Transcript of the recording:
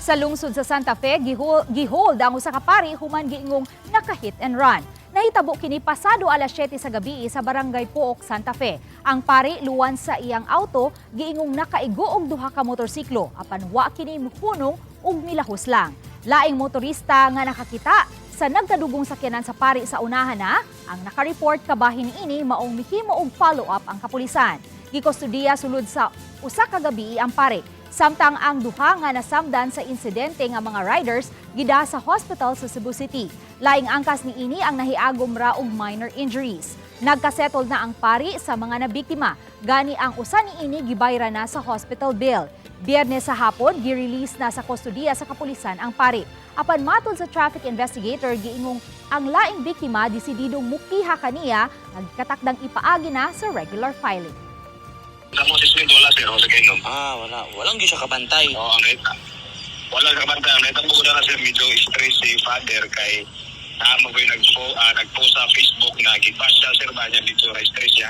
Sa lungsod sa Santa Fe, gihold ang usa ka pari human giingong naka-hit and run. Nahitabo kini pasado alas 7 sa gabi sa Barangay Pook, Santa Fe. Ang pari luwan sa iyang auto, giingong nakaigo og duha ka motorsiklo apan wa kini muhunong ug milahos lang. Laing motorista nga nakakita sa nagkadugong sakyanan sa pari sa unahan na ang naka-report kabahin niini, maong mihimo og follow-up ang kapulisan. Gikustudiya sulod sa usa ka gabi ang pari. Samtang ang duha nga nasamdan sa insidente nga mga riders gida sa hospital sa Cebu City. Laing angkas niini ang nahiagom ra og minor injuries. Nagkasettle na ang pari sa mga nabiktima. Gani ang usa niini gibayra na sa hospital bill. Biyernes sa hapon, gi-release na sa kustudiya sa kapulisan ang pari. Apan matod sa traffic investigator, giingong ang laing biktima desididong mukiha kaniya, nagkatakdang ipaagi na sa regular filing. Sa mo si Smith, wala, sir, sa kainom. Ah, wala. Walang gyud siya kabantay. Oo, ang right. Wala sa kabantay. Ang naitang ko na, sir, medyo stress si father kay naamo ko yung nagpo, nagpost sa Facebook na gipas siya, sir, ba niya dito na stress siya.